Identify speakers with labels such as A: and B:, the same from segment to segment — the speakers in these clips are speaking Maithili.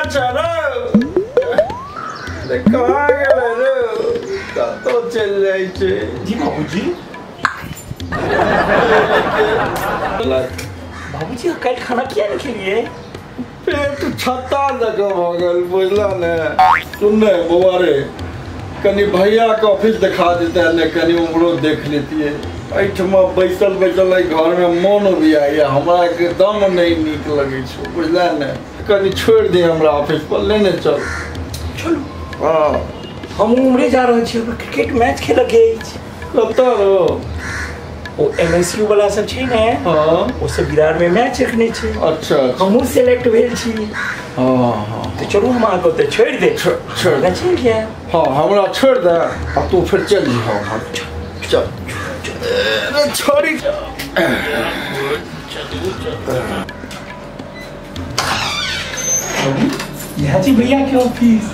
A: छ रे? रे कहाँ गेलै रे? कतौ चलि जाइ छै।
B: जी बाबूजी। बाबूजी काल्हि खाना किया नहीं खेलिए?
A: पेट छत्ता जकाँ भऽ गेल बुझला ने। सुन ने बौआ रे, कनि भैया के ऑफिस देखा देते ने, कनि उम्हरो देख लेतियै। एहिठमा बैसल बैसल एहि घरमे मोन उबियाइए, हमरा एकदम नहि नीक लगै छै बुझला ने। कनि छोड़ि दे हमरा ऑफिस पर लेने चल।
B: चलू।
A: हँ
B: हम उम्हरे जा रहल छी, क्रिकेट मैच खेलके अछि।
A: कतऽ रो?
B: ओ एमएसयू वाला सब छै ने।
A: हाँ
B: ओ सब बिरार में मैच रखने छै।
A: अच्छा
B: हमहूँ सेलेक्ट भेल छी।
A: हाँ हाँ
B: तो चलू हम अहाँके ओतऽ छोड़ि दे।
A: छोड़
B: चलि जायब।
A: हाँ हमरा छोड़ि दे आ तू फिर चलि जइह। चल छोड़ी।
B: यहाँ जी भैया के ऑफिस।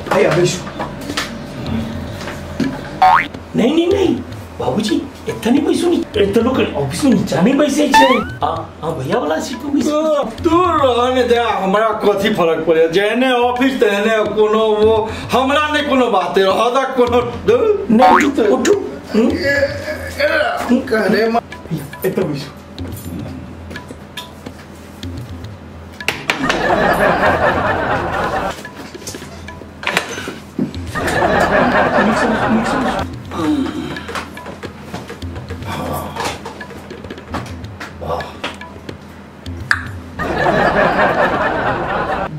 B: भैया बैसू। नहीं नहीं नहीं बाबूजी एतऽ नहीं बैसू, एतऽ लोक ऑफिस में नीचा नहीं बैसै छै। आ आ भैया वाला सीट पर बैसू।
A: तू रहने दे, हमरा कथी फरक पड़े? जेहने ऑफिस तेहने कोनो वो, हमरा नहीं कोनो बात रहदा कोनो
B: नहीं। उठू
A: कहने
B: एतऽ बैसू।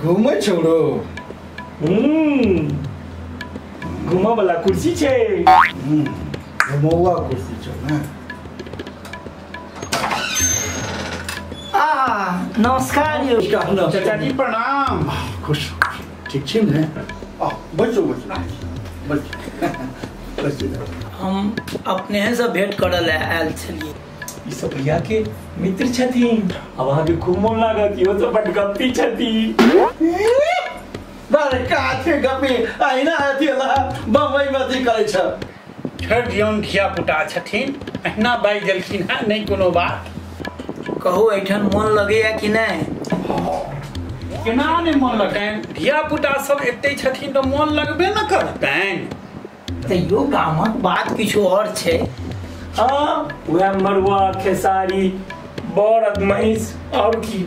A: घूमै छौ रो?
B: घूमऽ वाला कुर्सी छै।
A: घुमौआ कुर्सी छौ ने।
C: आ नमस्कार यौ।
D: चाचा जी प्रणाम।
A: खुश ठीक छी ने? आ बैसू बैसू बैसू।
C: हम अपने से भेंट करऽ लए आयल छलियै।
B: ई सब भैया के मित्र छथिन, अब अहाँके खूब मोन लागत। इहो सब बड गप्पी छथिन।
A: बड़ काथे गप्पी अहिना अथी बम्बई में अथी करै छ।
D: छोड़ि दियौन, धिया पुता छथिन, अहिना बाजि देलखिन हँ, नहि कोनो बात।
C: कहू एहिठाम मोन लगैया कि नहि?
D: केना नहि मोन लगतनि? धिया पुता सब एते छथिन तऽ मोन लगबे ने करतनि।
C: तैयो गामक बात किछु और छै।
B: हाँ वएह मरुआ खेसारी बड़द महींस और की।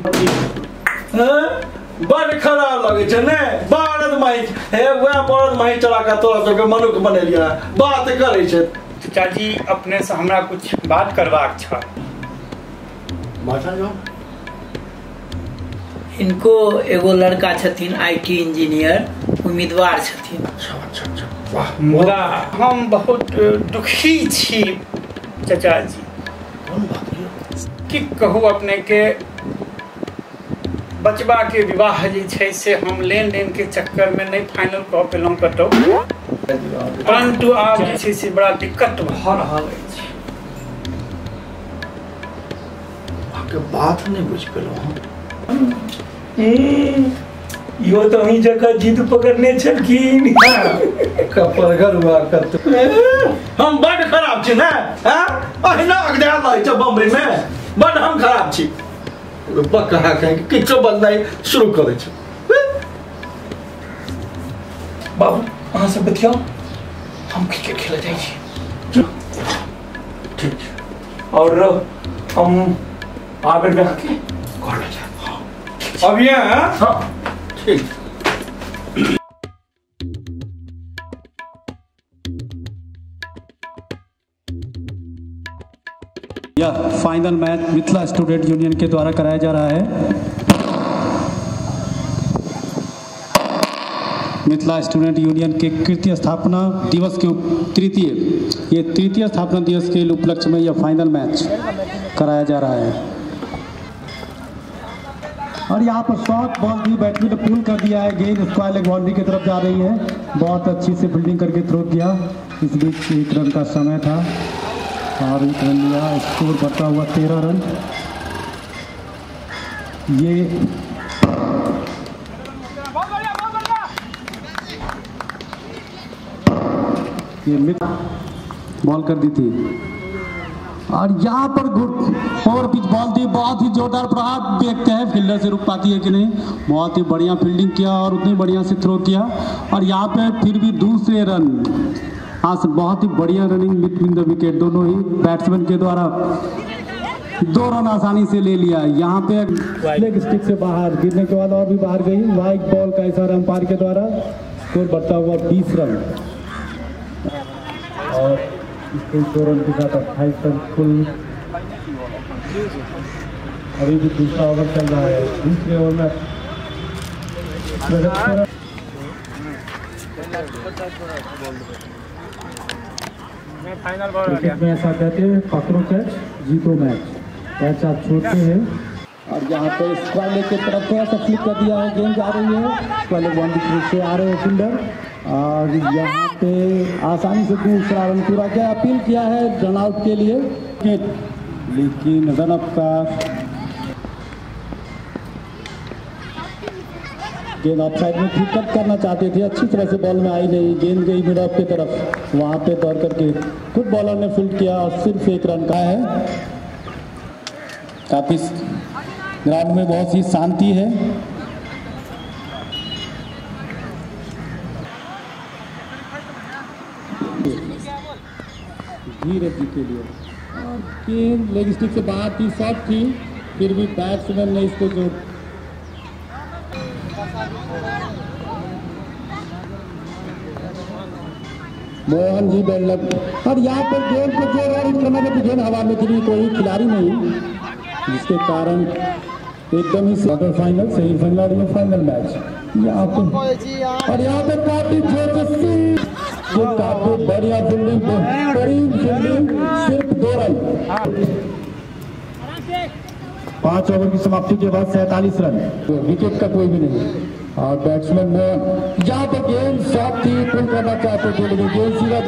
A: बड़ खराब लगै छै ने बड़द महींस। हे वएह बड़द महींस चला कऽ तोरा सबके मनुख बनेलियै, बात करै छै।
D: चाचा जी अपने से हमरा कुछ बात करबाक छल।
C: इनको एगो लड़का छथिन IT engineer, उम्मीदवार छथिन।
A: अच्छा अच्छा अच्छा वाह।
D: मुदा हम बहुत दुखी छी चाचा जी।
A: कोन बात
D: की कहू अपने के, बचबा के विवाह जे छै से हम लेन देन के चक्कर में नहीं फाइनल कऽ पेलहुँ कतौ, परंतु आब जे छै से बड़ा दिक्कत भऽ रहल अछि।
A: अहाँके बात नहीं बुझि पेलहुँ हम।
B: इहो तऽ अहीं जकाँ जिद पकड़ने छलखिन।
A: कपड़गर हुआ कत हम बड खराब छी ने। अहिना अगदायल रहै छै बम्बई में, बड हम खराब छी। बकहा कहीं किछो बदनाइ शुरू करै छै।
B: बाबू अहाँ सब बतियाउ, हम क्रिकेट खेलऽ जाइ छी।
A: ठीक छै।
B: और हम आबेर में अहाँके घर लऽ जायब।
A: अब यहाँ?
B: हाँ
A: ठीक।
E: यह final match Mithila student union के द्वारा कराया जा रहा है। मिथिला स्टूडेंट यूनियन के तृतीय स्थापना दिवस के तृतीय स्थापना दिवस के उपलक्ष्य में यह फाइनल मैच कराया जा रहा है। और यहाँ पर शॉर्ट बॉल भी बैट्समैन ने पुल कर दिया है, गेंद स्क्वायर लेग बाउंड्री की तरफ जा रही है। बहुत अच्छी से फील्डिंग करके थ्रो किया। इस बीच 1 रन का समय था और 1 रन लिया। स्कोर बढ़ता हुआ 13 रन। ये मिथ बॉल कर दी थी। और यहाँ पर गुड पावर पिच बॉल थी, बहुत ही जोरदार प्रहार। देखते हैं फील्डर से रुक पाती है कि नहीं। बहुत ही बढ़िया फील्डिंग किया और उतनी बढ़िया से थ्रो किया और यहाँ पे फिर भी दूसरे रन। हाँ, बहुत ही बढ़िया रनिंग बिटवीन the wicket, दोनों ही बैट्समैन के द्वारा 2 रन आसानी से ले लिया। यहाँ पे लेग स्टिक से बाहर गिरने के बाद और भी बाहर गई। वाइट बॉल का इशारा अंपायर के द्वारा, स्कोर बढ़ता हुआ 20 रन और इसके 2 रन के साथ 28 रन कुल। अभी भी दूसरा ओवर चल रहा है। दूसरे ओवर में क्रिकेट में ऐसा कहते हैं, पकड़ो कैच जीतो मैच, कैच आप छोड़ते हैं। और यहाँ पे स्क्वायर लेग की तरफ थोड़ा सा फ्लिक कर दिया है, गेंद जा रही है स्क्वायर लेग बाउंड्री से आ रहे हैं फील्डर और यहाँ पे आसानी से दूसरा रन पूरा किया। अपील किया है रन आउट के लिए, लेकिन रन अप का गेंद ऑफ साइड में पिकअप करना चाहते थे, अच्छी तरह से बॉल में आई नहीं, गेंद गई मिड ऑफ की तरफ, वहाँ पे दौड़ करके खुद बॉलर ने फील्ड किया और सिर्फ 1 रन का है। काफ़ी ग्राउंड में बहुत ही शांति है। धीरज जी के लिए और गेंद लेग स्टिक से बाहर थी, शॉर्ट थी, फिर भी बैट्समैन ने इसको जो मोहन जी बेलक। और यहाँ पर गेंद को जोर और इस समय पर गेंद हवा में गिरी, कोई खिलाड़ी नहीं, जिसके कारण एकदम ही क्वार्टर फाइनल, सेमीफाइनल और ये फाइनल मैच यहाँ पे। और यहाँ पे काफी जोर से काफी बढ़िया फील्डिंग, बेहतरीन फील्डिंग, सिर्फ 2 रन। 5 ओवर की समाप्ति के बाद 47 रन, विकेट का कोई भी नहीं। और बैट्समैन में यहाँ पे गेंद शॉट थी, पुल करना चाहते थे लेकिन गेंद सीधा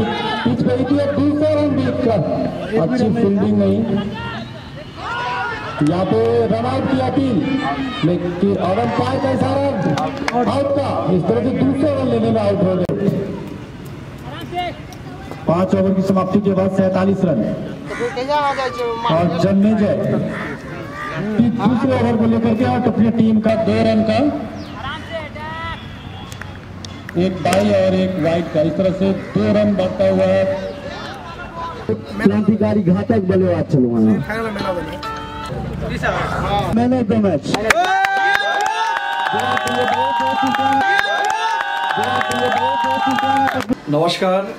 E: पिच पे ही थी और दूसरा रन भी अच्छी फील्डिंग नहीं। यहाँ पे रन आउट की अपील, लेकिन और अंपायर का इशारा आउट का, इस तरह से दूसरे रन लेने में आउट हो गए। 5 ओवर की समाप्ति के बाद 47 रन और जन्मेजय दूसरे ओवर को लेकर के और अपनी टीम का 2 रन का, एक बाई और एक वाइट का, इस तरह से 2 रन बढ़ता हुआ है। क्रांतिकारी घातक बल्लेबाज चलो मैन ऑफ the match.
A: नमस्कार।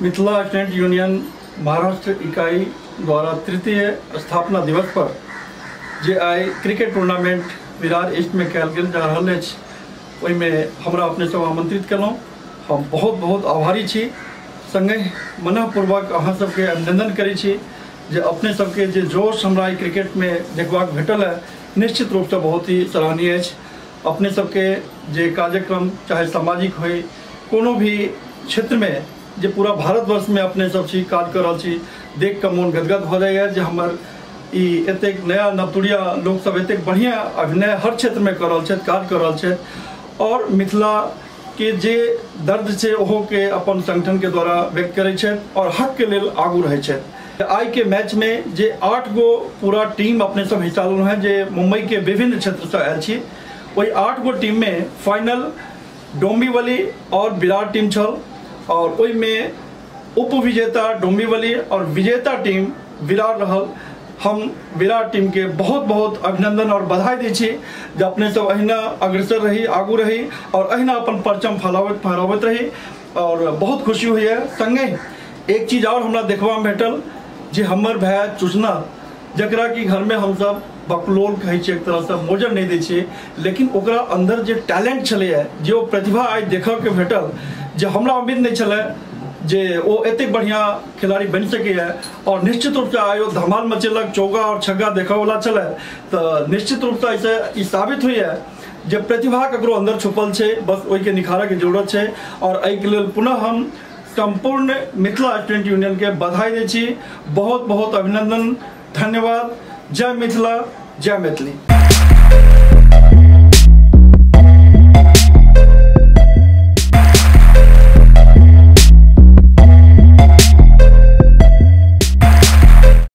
A: मिथिला स्टूडेंट यूनियन महाराष्ट्र इकाई द्वारा तृतीय स्थापना दिवस पर जे आई क्रिकेट टूर्नामेंट विरार ईस्ट में कयल गेल जा रहल अछि, ओहिमे हमरा अपने सब आमंत्रित केलहुँ, हम बहुत बहुत आभारी छी। संगहि मनःपूर्वक अहाँ सबके अभिनंदन करै छी जे अपने सबके जे जोश हमरा क्रिकेट में देखबाक भेटल है, निश्चित रूपसँ बहुत ही सराहनीय अछि। अपने सबके जे कार्यक्रम चाहे सामाजिक होइ, कोनो भी क्षेत्रमे जे पूरा भारतवर्ष में अपने सब छी काज कर रहल छी, देख कऽ मोन गदगद भऽ जाइए जे हमर ई एतेक नया नवतुरिया लोक सब एतेक बढ़िआँ अभिनय हर क्षेत्रमे कऽ रहल छथि, काज कऽ रहल छथि और मिथिला के जे दर्द छै ओहो के अपन संगठन के द्वारा व्यक्त करै छथि और हक के लेल आगू रहै छथि। आइ के मैच में जे 8 गो पूरा टीम अपने सब हिस्सा लेलहुँ हेँ जे मुंबई के विभिन्न क्षेत्रसँ आयल छी, ओहि 8 गो टीम में फाइनल डोंबिवली और विरार टीम छल और ओहिमे उपविजेता डोंबिवली और विजेता टीम विरार रहल। हम विरार टीम के बहुत बहुत अभिनंदन और बधाई दै छी जे अपने सब अहिना अग्रसर रही, आगू रही और अहिना अपन परचम फहराबैत फहराबैत रही और बहुत खुशी होइए। संगहि एक चीज और हमरा देखबामे भेटल जे हमर भाय चुसना, जकरा कि घरमे हमसब बकलोल कहै छियै, एक तरहसँ मोजर नहि दै छियै, लेकिन ओकरा अंदर जे टैलेंट छलैए, जे ओ प्रतिभा आइ देखऽके भेटल, जे हमरा उम्मीद नहि छलै जे ओ एतेक बढ़िआँ खिलाड़ी बनि सकैए और निश्चित रूपसँ आइ ओ धमाल मचेलक, चौका और छक्का देखऽवला छलै। तऽ निश्चित रूपसँ एहिसँ ई साबित होइए जे प्रतिभा ककरो अंदर छुपल छै, बस ओहिके निखारऽके जरूरत छै। और एहिके लेल पुनः हम सम्पूर्ण मिथिला स्टूडेंट यूनियन के बधाई दै छी, बहुत बहुत अभिनंदन, धन्यवाद। जय मिथिला, जय मैथिली।